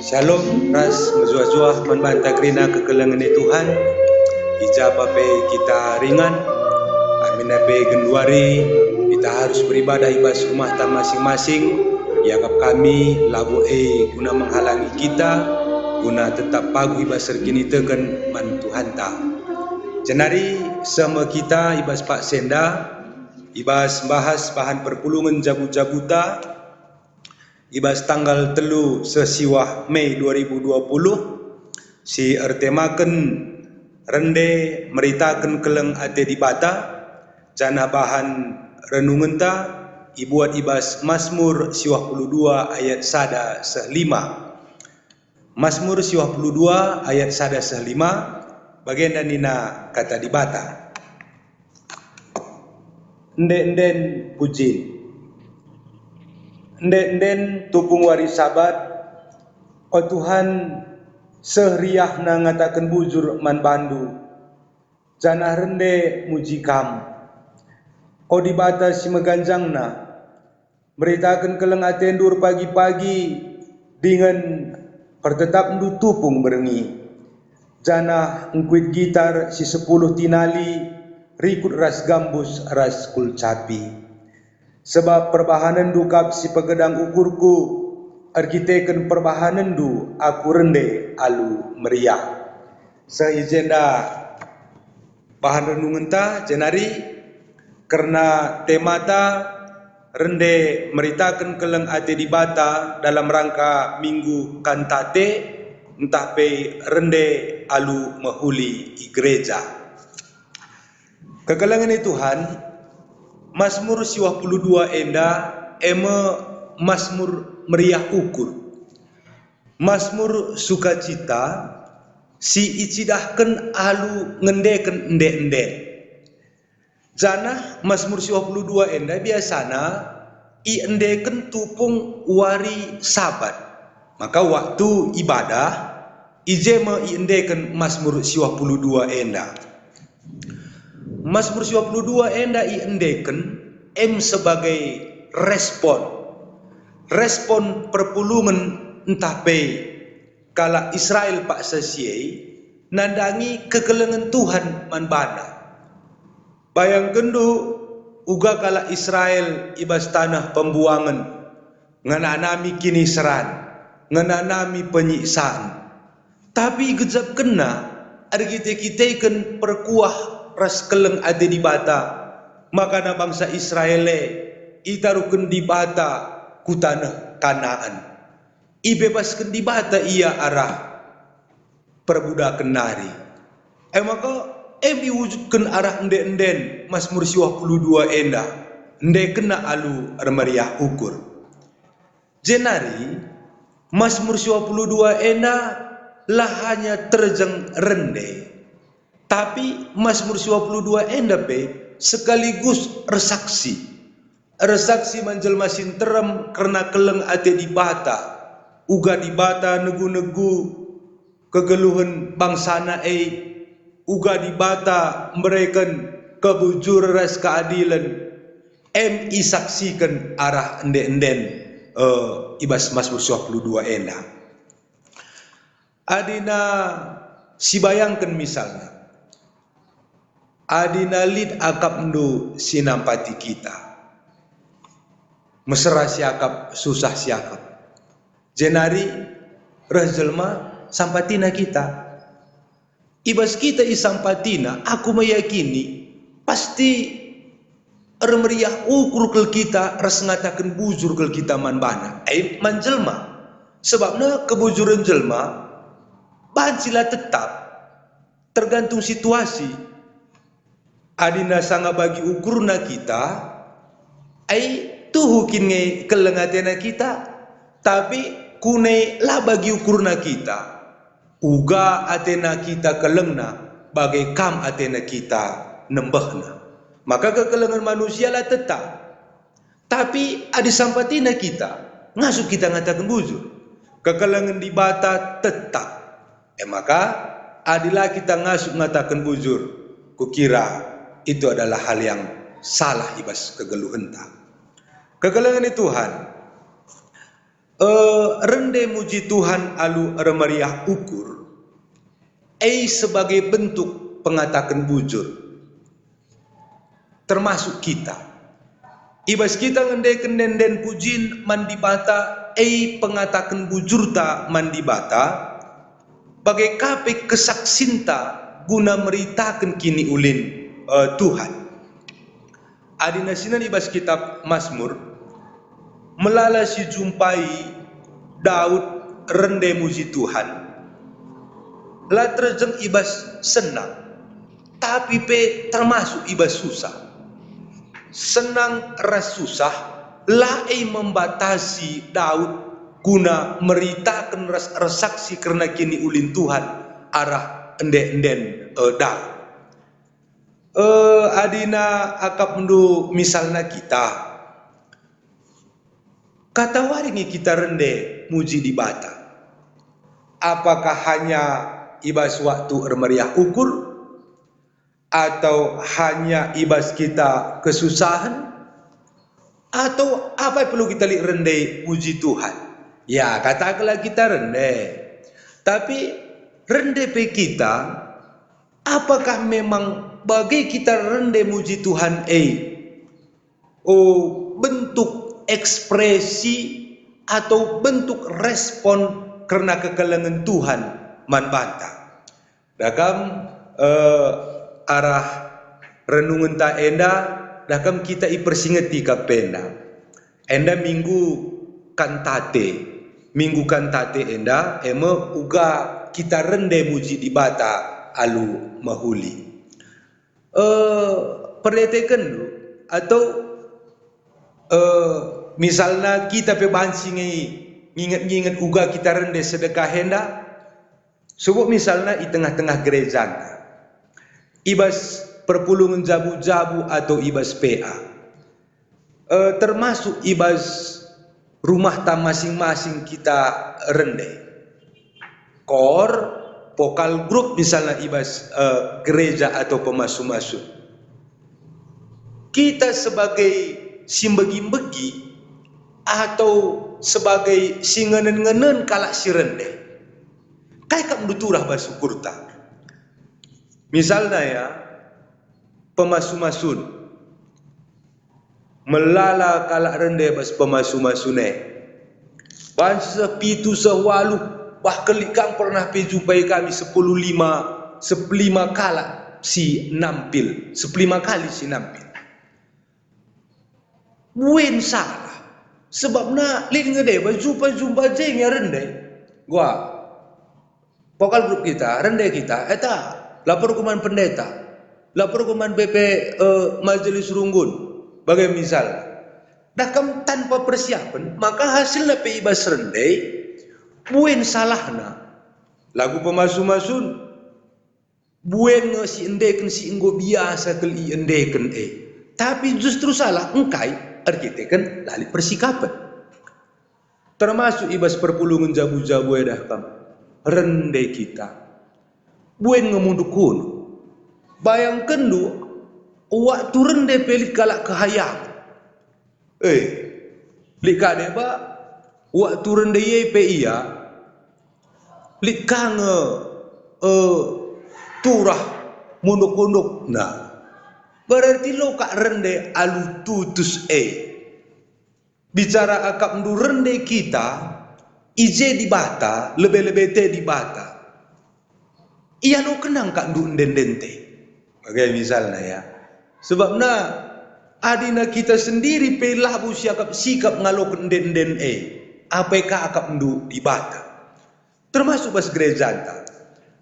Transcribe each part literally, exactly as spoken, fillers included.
Shalom, ras mejuah-juah man banta kerina kekelengen Tuhan. I ja pe kita ringan, aminna pe genduari kita harus beribadah i bas rumahta masing-masing. Iakap kami labo e guna menghalangi kita, guna tetap paguh i bas erkiniteken man Tuhanta. Jenari seh me kita i bas paksa enda, i bas bahas bahan perpulungen jabu-jabuta, i bas tanggal telu seh siwah Mei dua ribu dua puluh, si ertemaken Rende Meritaken Keleng Ate Dibata, janah bahan renungenta ibuat i bas Masmur siwah puluh dua ayat sada seh lima. Masmur siwah puluh dua ayat sada seh lima, bagenda nina Kata Dibata. Ende-enden pujin. Ende-enden tupung wari Sabat, o Tuhan, seh riahna ngataken bujur man bandu, janah rende muji Kam. O Dibata si meganjangna, meritaken keleng atendu erpagi-pagi dingen pertetapndu tupung berngi. Janah engkuit gitar si sepuluh tinali, rikut ras gambus ras kulcapi. Sebab perbahanenndu kap si pegedang ukurku, erkiteken perbahanenndu aku rende alu meriah. Seh i jenda bahan renungenta, jenari kerna temata rende meritaken keleng ate Dibata dalam rangka Minggu Kantate, ntah pe rende alu mehuli i gereja. Kekelengen Tuhan, Masmur siwah puluh dua enda e me Masmur meriah ukur. Masmur sukacita si icidahken alu ngendeken ende-enden. Janah Masmur siwah puluh dua enda biasana iendeken tupung wari Sabat. Maka waktu ibadah, i je me iendeken Masmur siwah puluh dua enda. Masmur siwah puluh dua enda iendeken em sebagai respon. Respon perpulungen ntah pe kalak Israel paksa si e nandangi kekelengen Tuhan man bana. Bayangkenndu uga kalak Israel i bas taneh pembuangen, ngenanami kiniseran, ngenanami penyiksaan. Tapi igejapkenna erkite-kiteken perkuah ras keleng ate Dibata, makana bangsa Israel e itaruhken Dibata ku taneh Kanaan. Ibebasken Dibata ia arah perbudaken nari. E maka, em iwujudken arah ende-enden Masmur siwah puluh dua enda, endekenna alu ermeriah ukur. Jenari, Masmur siwah puluh dua enda la hanya terjeng rende, tapi Masmur siwah puluh dua enda pe sekaligus ersaksi. Ersaksi man jelma si nterem kerna keleng ate Dibata, uga Dibata negu-negu kegeluhen bangsana e, uga Dibata mbereken kebujuren ras keadilen, em isaksiken arah ende-enden, eh, i bas Masmur siwah puluh dua enda. Adina sibayangken misalna, adina lit akapndu si nampati kita, mesera siakap, susah siakap, jenari reh jelma sampatina kita. I bas kita isampatina, aku meyakini pasti ermeriah ukur kal kita ras ngataken bujur kal kita man bana, e man jelma. Sebabna kebujuren jelma banci la tetap, tergantung situasi. Adina sanga bagi ukurna kita, ai tuhu kin nge keleng atena kita? Tapi kune la bagi ukurna kita. Uga atena kita kelengna, bage kam atena kita nembehna. Maka kekelengen manusia la tetap. Tapi adi sampatina kita, ngasup kita ngataken bujur. Kekelengen Dibata tetap. E maka, adi la kita ngasup ngataken bujur, kukira itu adalah hal yang salah i bas kegeluhenta. Kekelengen Tuhan, Eh, rende muji Tuhan alu ermeriah ukur, e sebagai bentuk pengataken bujur. Termasuk kita. I bas kita ngendeken ende-enden pujin man Dibata, e pengataken bujurta man Dibata, bage ka pe kesaksinta guna meritaken kiniulin, eh, Tuhan. Adi nasinan i bas kitap Masmur, melala si jumpai Daud rende muji Tuhan, la terjeng i bas senang, tapi pe termasuk i bas susah. Senang ras susah la e membatasi Daud guna meritaken ras ersaksi kerna kiniulin Tuhan arah ende-enden, eh, Daud. Eh, adina akapndu misalna kita. Katawari nge kita rende muji Dibata? Apakah hanya i bas waktu ermeriah ukur? Atau hanya i bas kita kesusahen? Atau apai perlu kita lit rende muji Tuhan? Ya, katakenlah kita rende. Tapi rende pe kita, apakah memang bage kita rende muji Tuhan e? Oh, bentuk ekspresi atau bentuk respon kerna kekelengen Tuhan man banta. Dakam, eh, arah renungenta enda, dakam kita ipersingeti kap enda. Enda minggu Kantate. Minggu Kantate enda, e me uga kita rende muji Dibata alu mehuli. Eh, perdiatekenndu, atau, eh, misalna kita pe banci nge nginget-nginget uga kita rende sedekah enda, subuk misalna i tengah-tengah gerejanta, i bas perpulungen jabu-jabu atau i bas P A. Eh, termasuk i bas rumahta masing-masing kita rende. Kor, vokal grup misalna i bas, eh, gereja atau pemasu-masu. Kita sebagai si mbegi-mbegi atau sebagai si ngenen-ngenen kalak si rende, kai kap ndu turah bas ukurta? Misalna ya, pemasu-masun. Melala kalak rende bas pemasu-masun e. Banci seh pitu, seh waluh, bahkan lit kang pernah pe jumpai kami sepuluh lima, sepuluh lima kalak si nampil, sepuluh lima kali si nampil. Buen salah. Sebabna lit nge deba jumpa-jumpa je nge rende. Gua. Vokal grup kita, rende kita, eta, lapor ku man pendeta, lapor ku man B P, eh, majelis runggun, bage misal. Dah kam tanpa persiapen, maka hasilna pe i bas rende, buen salahna. Lagu pemasu-masun, buen nge si endeken si enggo biasa kal iendeken e. Tapi justru salah engkai erkiteken la lit persikapen. Termasuk i bas perpulungen jabu-jabu e dah kam. Rende kita. Buen nge munduk-unduk. Bayangkenndu, waktu rende pe lit kalak kehayangen. Eh, lit ka deba, waktu rende e pe ia, lit ka nge, eh, turah munduk-undukna. Berarti lo kak rende alu tutus e. Bicara akapndu rende kita, i je Dibata, lebe-lebe te Dibata. Ialokenna kak ndu ende-endente. Bage misalna ya. Sebabna adina kita sendiri pe labo siakap sikap ngaloken ende-enden e. Apai ka akapndu Dibata. Termasuk bas gerejanta.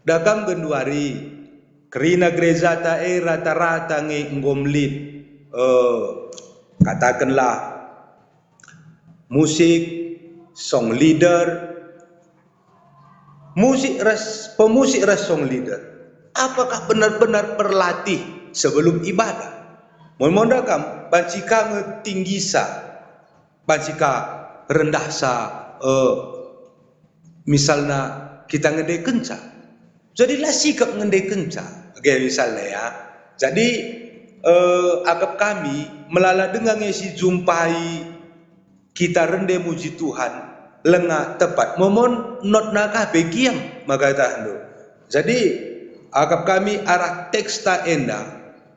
Dah kam genduari, kerina gerejata e rata-rata nge enggo melit, eh, katakenlah, musik, song leader, musik ras, pemusik ras song leader. Apakah benar-benar berlatih sebelum ibadah? Mon-mon dah kam, banci ka nge tinggisa, banci ka rendahsa, eh, misalna kita ngendekenca. Jadi la sikap ngendekenca. Oke, misalna ya. Jadi, eh, akap kami melala denga nge si jumpai kita rende muji Tuhan. lenga tepat, momon notna kah pe kiam, maka itahndu. Jadi, akap kami arah teksta enda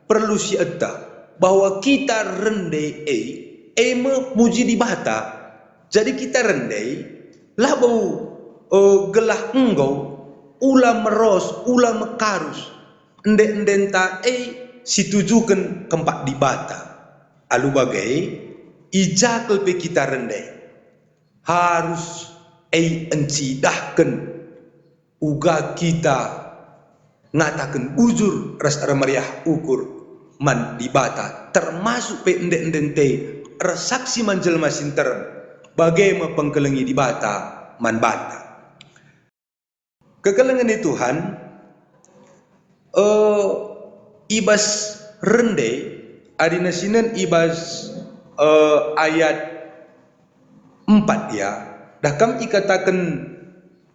perlu sieteh bahwa kita rende e, e me muji Dibata. Jadi kita rende, labo, eh, gelah enggo, ula meros, ula mekarus, ende-endenta e situjuken kempak Dibata. Alu bage, i ja kal pe kita rende, harus e encidahken uga kita ngataken bujur ras ermeriah ukur man Dibata, termasuk pe ende-endenta e ersaksi man jelma si nterem, bage me pengkelengi Dibata man banta. Kekelengen ni Tuhan, eh, i bas rende, adina sinen i bas, eh, ayat empat, ya, dah kam ikataken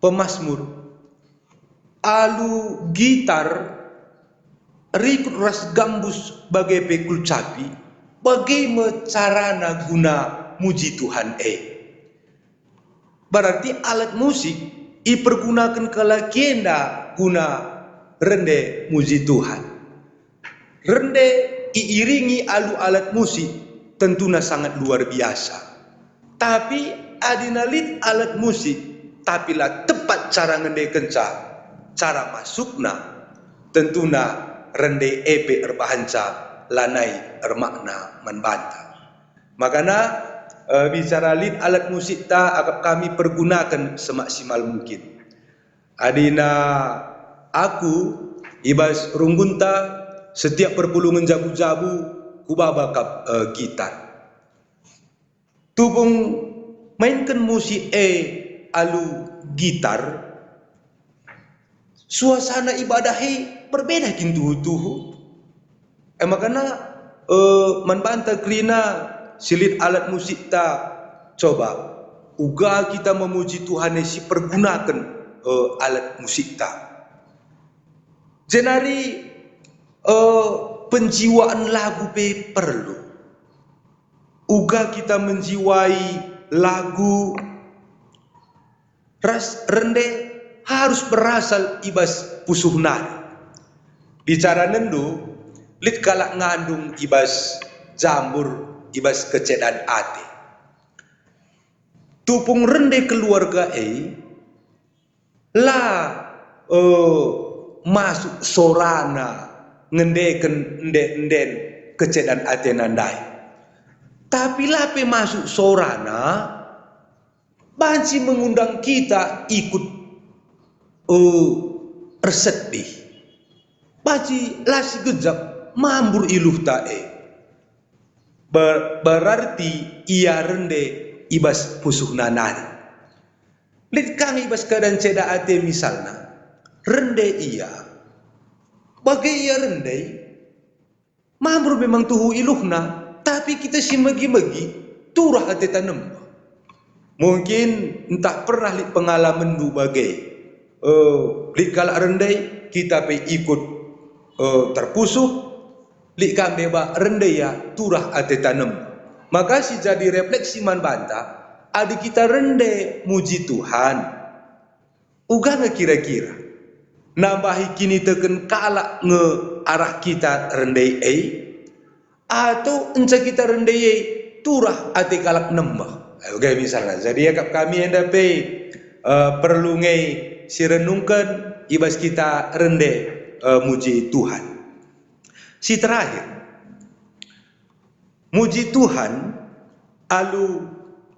pemasmur, alu gitar rikut ras gambus bage pe kulcapi, bage me carana guna muji Tuhan e. Berarti alat musik ipergunaken kalak enda guna rende muji Tuhan. Rende iiringi alu alat musik tentuna sangat luar biasa. Tapi adina lit alat musik, tapi la tepat cara ngendekenca, cara masukna, tentuna rende e pe erbahanca lanai ermakna man banta. Makana, eh, bicara lit alat musikta akap kami pergunaken semaksimal mungkin. Adina aku i bas runggunta, setiap perpulungen jabu-jabu, kubaba kap, eh, gitar. Tupung mainken musik e alu gitar, suasana ibadah e berbeda kin tuhu-tuhu. E makana, eh, man banta kerina si lit alat musikta, coba uga kita memuji Tuhan e si pergunaken, eh, alat musikta. Jenari, eh, penjiwaan lagu pe perlu. Uga kita menjiwai lagu ras rende harus berasal i bas pusuh nari. Bicara nenndu, lit kalak ngandung i bas jambur, i bas kecedan ate. Tupung rende keluarga e, la, eh, masuk sorana ngendeken ende-enden kecedan atena ndai. Tapi la pe masuk sorana banci mengundang kita ikut, eh, ersedih. Banci la sigejap mambur iluhta e. Ber-, berarti ia rende i bas pusuhna nari. Lit ka nge i bas keadaan ceda ate misalna, rende ia. Bage ia rende, mambur memang tuhu iluhna, tapi kita si megi-megi, turah ateta nembeh. Mungkin ntah pernah lit pengalamenndu bage. Eh, lit kalak rende, kita pe ikut, eh, terpusuh, lit kam deba rende ia turah ateta nembeh. Maka si jadi refleksi man banta, adi kita rende muji Tuhan, uga nge kira-kira nambahi kiniteken kalak nge arah kita rende e? Atau enca kita rende e turah ate kalak nembeh? Ayo, uga misalna. Jadi akap kami enda pe, eh, perlu nge sirenungken i bas kita rende, eh, muji Tuhan. Si terakhir, muji Tuhan alu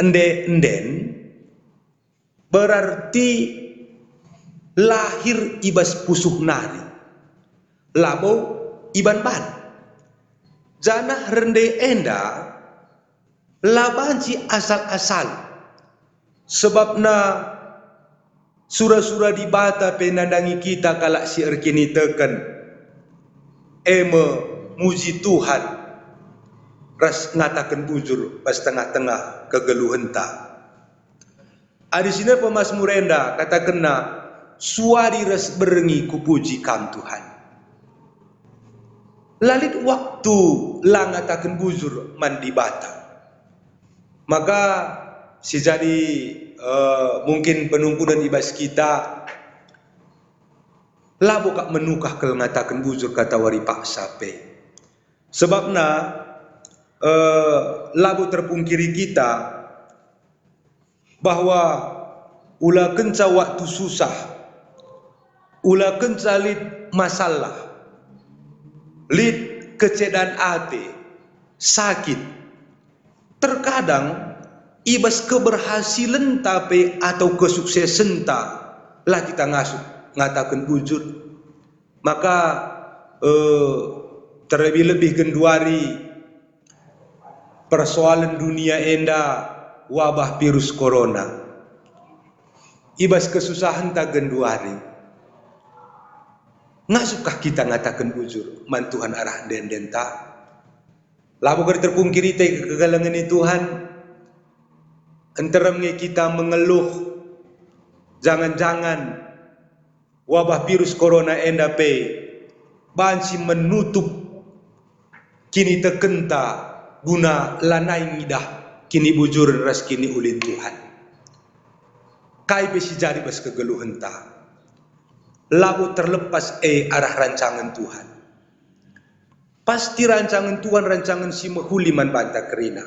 ende-enden berarti lahir i bas pusuh nari, labo iban-ban. Janah rende enda la banci asal-asal, sebabna sura-sura Dibata pe nandangi kita kalak si erkiniteken, e me muji Tuhan ras ngataken bujur bas tengah-tengah kegeluhenta. Adi si nina pemasmur enda, katakenna, "Suari ras berngi kupuji Kam, Tuhan." La lit waktu la ngataken bujur man Dibata. Maka si jadi, eh, mungkin penungkunen i bas kita labo kap menukah kal ngataken bujur katawari paksa pe. Sebabna, eh, labo terpungkiri kita bahwa ula kenca waktu susah, ula kenca lit masalah, lit kecedan ate, sakit, terkadang i bas keberhasilenta pe atau kesuksesenta la kita ngasup ngataken bujur. Maka, eh, terlebih-lebih genduari persoalen dunia enda, wabah virus corona. I bas kesusahenta genduari, ngasupkah kita ngataken bujur man Tuhan arah ende-endenta? Labo kari terpungkiri ate kekelengen Tuhan, nterem nge kita mengeluh, jangan-jangan wabah virus corona enda pe banci menutup kinitekenta guna lanai ngidah kinibujuren ras kiniulin Tuhan. Kai pe si jadi bas kegeluhenta, labo terlepas e arah rancangen Tuhan. Pasti rancangen Tuhan rancangen si mehuli man banta kerina.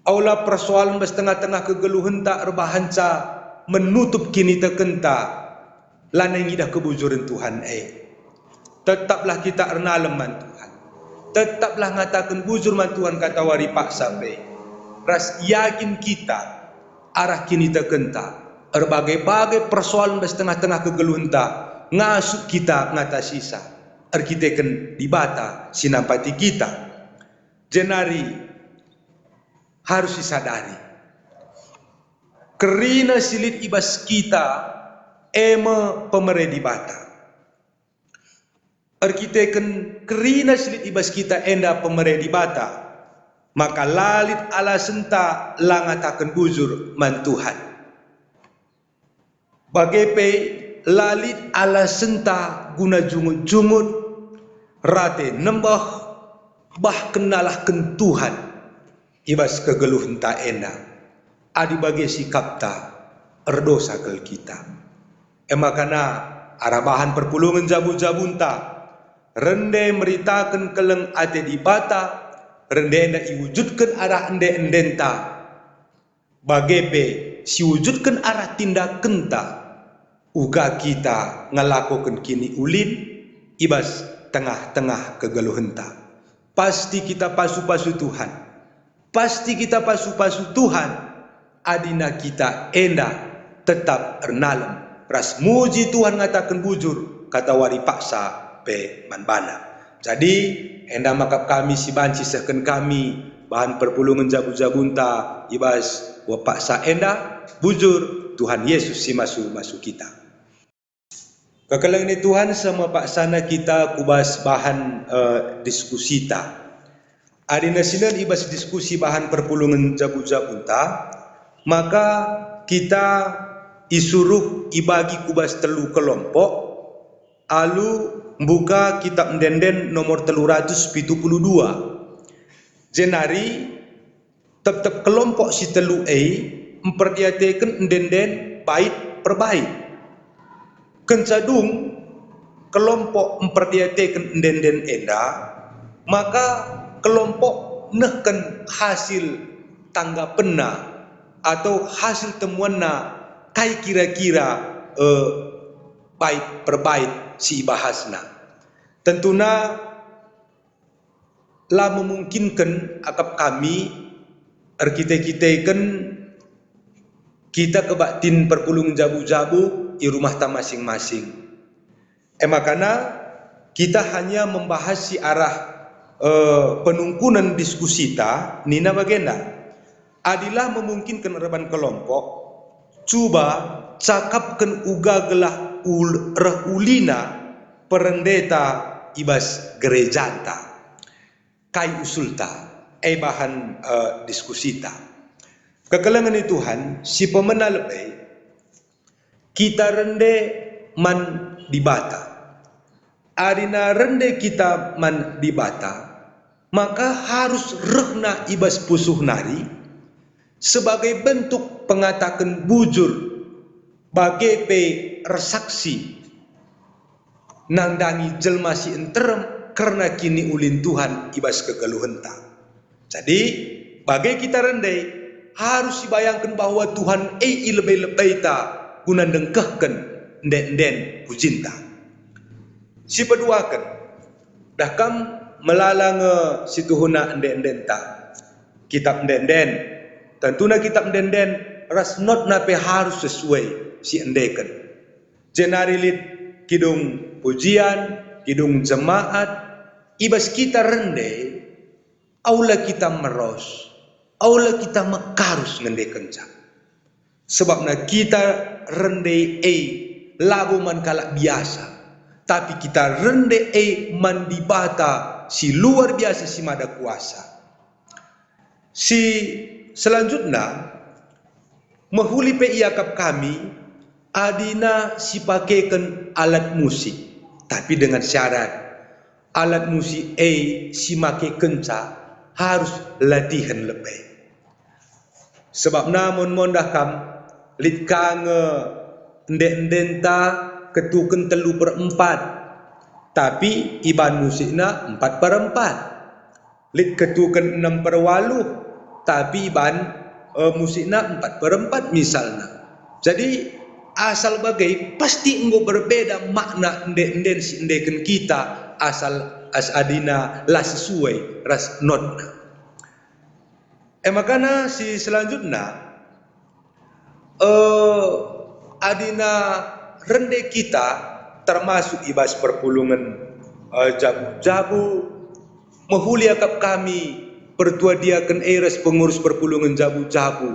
Aula persoalen bas tengah-tengah kegeluhenta erbahanca menutup kinitekenta, lanai ngidah kebujuren Tuhan e. Tetaplah kita ernalem man Tuhan. Tetaplah ngataken bujur man Tuhan katawari paksa pe. Ras yakin kita arah kinitekenta, erbagai-bagai persoalen bas tengah-tengah kegeluhenta, ngasup kita ngatasisa erkiteken Dibata si nampati kita. Jenari harus isadari, kerina si lit i bas kita e me pemere Dibata. Erkiteken kerina si lit i bas kita enda pemere Dibata, maka la lit alasenta la ngataken bujur man Tuhan. Bage pe la lit alasenta guna jungut-jungut, rate nembeh, bahken nalahken Tuhan i bas kegeluhenta enda. Adi bage sikapta, erdosa kal kita. E makana arah bahan perpulungen jabu-jabunta, rende meritaken keleng ate Dibata, rende enda iwujudken arah ende-endenta. Bage pe siwujudken arah tindakenta, uga kita ngelakoken kiniulin i bas tengah-tengah kegeluhenta. Pasti kita pasu-pasu Tuhan. Pasti kita pasu-pasu Tuhan, adina kita enda tetap ernalem ras muji Tuhan ngataken bujur katawari paksa pe man baNa. Jadi, enda maka kami si banci sehken kami bahan perpulungen jabu-jabunta i bas paksa enda, bujur, Tuhan Yesus si masu-masu kita. Kekelengen Tuhan, seh me paksana kita ku bas bahan, eh, diskusita. Adi nasinden i bas diskusi bahan perpulungen jabu-jabunta, maka kita isuruh ibagi ku bas telu kelompok, alu mbuka kitab Ende-enden nomor telu ratus pitu puluh dua. Jenari tep-tep kelompok si telu e mperdiateken ende-enden bait per bait. Kenca dung kelompok mperdiateken ende-enden enda, maka kelompok nehken hasil tanggapenna atau hasil temuanna kai kira-kira, eh, bait per bait si ibahasna. Tentuna la memungkinken akap kami erkite-kiteken kita kebaktin perpulungen jabu-jabu i rumahta masing-masing. E makana kita hanya membahas si arah, eh, penungkunen diskusita nina bagenda. Adi la memungkinken erban kelompok, cuba cakapken uga gelah ul-, reh ulina perendeta i bas gerejanta. Kai usulta? E bahan, eh, diskusita. Kekelengen Tuhan, si pemena lebe, kita rende man Dibata. Adina rende kita man Dibata, maka harus rehna i bas pusuh nari sebagai bentuk pengataken bujur, bage pe ersaksi nandangi jelma si nterem kerna kiniulin Tuhan i bas kegeluhenta. Jadi, bage kita rende, harus ibayangken bahwa Tuhan e i lebe-lebeita guna ndengkehken ende-enden pujinta. Si peduaken, dah kam melala nge si tuhuna ende-endenta. Kitab ende-enden, tentuna kitab ende-enden ras notna pe harus sesuai si endeken. Jenari lit kidung pujian, kidung jemaat, i bas kita rende, aula kita meros, aula kita mekarus ngendekenca. Sebabna kita rende e labo man kalak biasa, tapi kita rende e man Dibata si luar biasa, si mada kuasa. Si selanjutna, mehuli pe iakap kami adina sipakeken alat musik, tapi dengan syarat, alat musik e simakekenca harus latihen lebe. Sebabna mon-mon dah kam, lit ka nge ende-endenta ketuken telu per empat, tapi iban musikna empat per empat. Lit ketuken enem per waluh, tapi iban, eh, musikna empat per empat misalna. Jadi, asal bage, pasti enggo berbeda makna ende-enden si endeken kita asal asa adina la sesuai ras notna. E makana si selanjutna, eh, adina rende kita termasuk i bas perpulungen, eh, jabu-jabu, mehuli akap kami pertua diaken e ras pengurus perpulungen jabu-jabu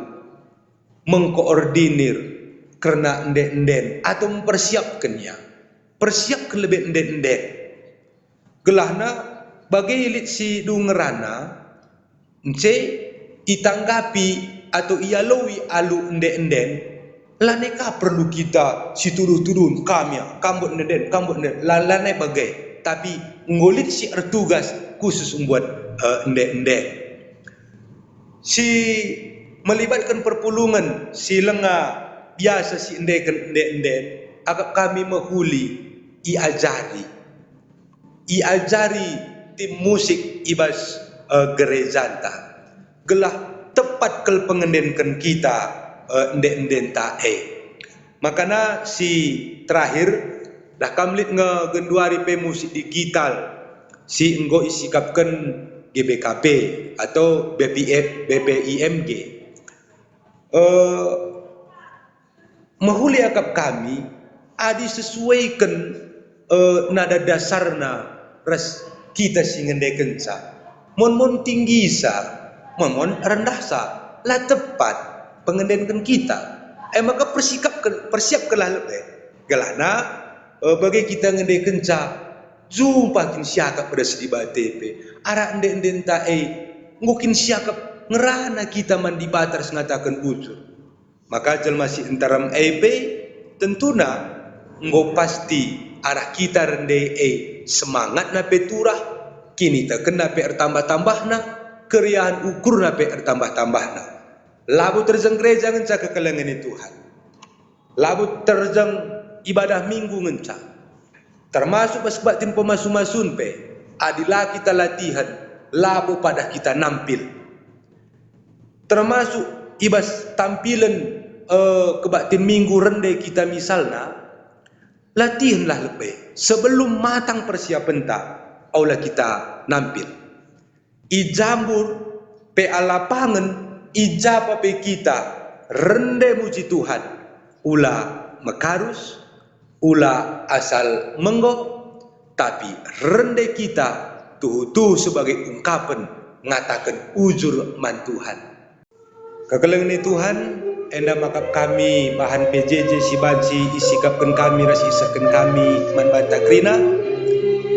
mengkoordinir kerna ende-enden atau mempersiapkennya. Persiapken lebe ende-enden. Gelahna bage lit si dung ngerana, ence itanggapi atau ialoi alu ende-enden, lanai ka perlu kita situduh-tuduhen, "Kam ya, kam buat ende-enden, kam buat ende-enden." La-, lanai bage, tapi enggo lit si ertugas khusus mbuat, eh, ende-enden. Si melibatken perpulungen si langa biasa si endeken ende-enden, akap kami mehuli iajari. Iajari tim musik i bas, eh, gerejanta, gelah tepat kal pengendenken kita, eh, ende-endenta e. Makana si terakhir, dah kam lit nge genduari pe musik digital si enggo isikapken G B K P atau B P F, B P I M G. Eh, mehuli akap kami, adi sesuaiken, eh, nada dasarna ras kita si ngendekenca. Mon-mon tinggisa, mon-mon rendahsa, la tepat pengendenken kita. E maka persikapken, persiapkenlah lebe. Gelahna, eh, bage kita ngendekenca, jumpa kin siakap ras Dibata pe. Arah ende-endenta e, enggo kin siakap ngerana kita man Dibata ras ngataken bujur. Maka jelma si nterem e pe tentuna enggo pasti arah kita rende e, semangatna pe turah, kinitekenna pe ertambah-tambahna, keriahen ukurna pe ertambah-tambahna. Labo terjeng gereja ngenca kekelengen Tuhan. Labo terjeng ibadah Minggu ngenca. Termasuk bas kebaktin pemasu-masun pe, adi la kita latihen, labo padah kita nampil. Termasuk i bas tampilen, eh, kebaktin Minggu rende kita misalna, latihenlah lebe sebelum matang persiapenta, aula kita nampil. I jambur pe, i lapangen, i ja pe kita, rende muji Tuhan, ula mekarus, ula asal menggo, tapi rende kita tuhu-tuhu sebagai ungkapen ngataken ujur man Tuhan. Kekelengen Tuhan, enda maka kami bahan P J J si banci isikapken kami ras isehken kami man banta kerina.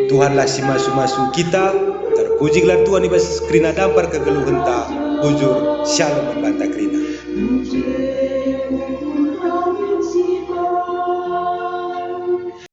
Tuhanlah si masu-masu kita, terpuji gelar Tuhan i bas kerina dampar kegeluhenta, bujur shalom man banta kerina.